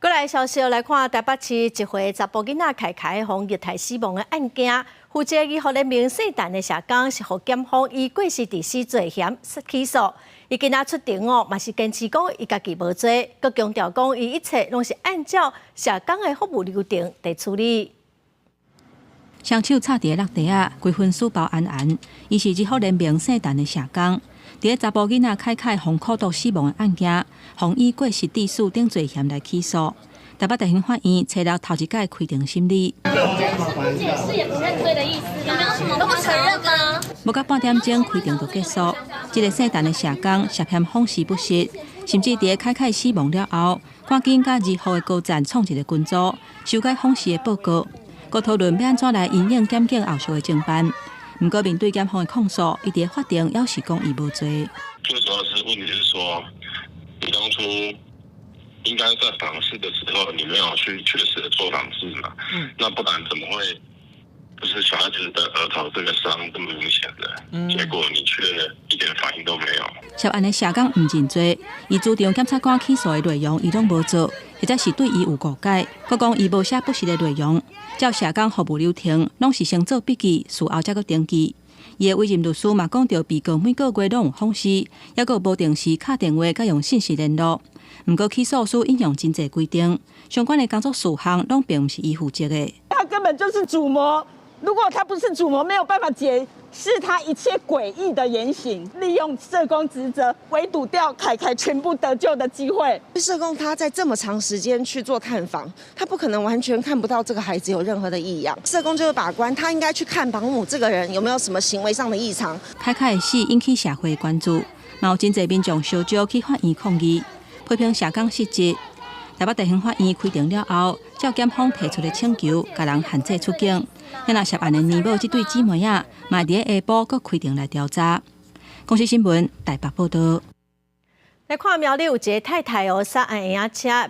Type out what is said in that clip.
過來消息來看，台北市一歲查埔囡仔凱凱予虐待死亡的案件，負責兒福聯盟姓陳的社工是予檢方以過失致死罪嫌起訴。伊今仔出庭哦，嘛是堅持講伊家己無罪，閣強調講伊一切攏是按照社工的服務流程佇處理。雙手插佇咧落地仔，規身書包絚絚。伊是兒福聯盟姓陳的社工，佇咧查埔囡仔凱凱予苦毒死亡的案件，予以過失致死等罪嫌來起訴。台北地方法院初六頭一擺開庭審理。不解釋也不認罪的意思嗎？有什麼都不承認嗎？無到半點鐘，開庭就結束。這个姓陳的社工涉嫌謊辭不實，甚至佇咧凱凱死亡了後，趕緊佮兒福的高層創一个群組，修改訪視的報告，閣討論欲按怎來因應檢警後續的偵辦。毋過面對檢方的控訴，伊佇咧法庭猶是講伊無罪。最主要是問題是說，你當初應該在訪視的時候，你沒有去確實的做訪視嘛？那不然怎麼會就是小孩子的額頭這個傷這麼明顯的，結果你卻一點反應都沒有。涉案的社工毋認罪，伊主張檢察官起訴的內容伊攏無做，或者是對伊有誤解，閣講伊無寫不實的內容，照社工服務流程，攏是先做筆記，事後才閣登記。伊的委任律師嘛講著，被告每個月攏有訪視，猶閣無定時敲電話佮用信息聯絡。毋過起訴書引用真濟規定，相關的工作事項攏並毋是伊負責的。他根本就是主謀，如果他不是主謀，沒有辦法解釋他一切詭異的言行，利用社工職責圍堵掉凱凱全部得救的機會。社工他在這麼長時間去做探訪，他不可能完全看不到這個孩子有任何的異樣。社工就是把關，他應該去看保姆這個人有沒有什麼行為上的異常。凱凱的死引起社會關注，嘛有真濟民眾相招去法院抗議，批評社工失職。台北地方法院開庭了後，照檢方提出的請求，共人限制出境。遐若涉案的奶母這對姊妹仔，嘛佇咧下晡閣開庭來調查。公視新聞台北報道。來看苗栗有一个太太哦，駛嬰仔車。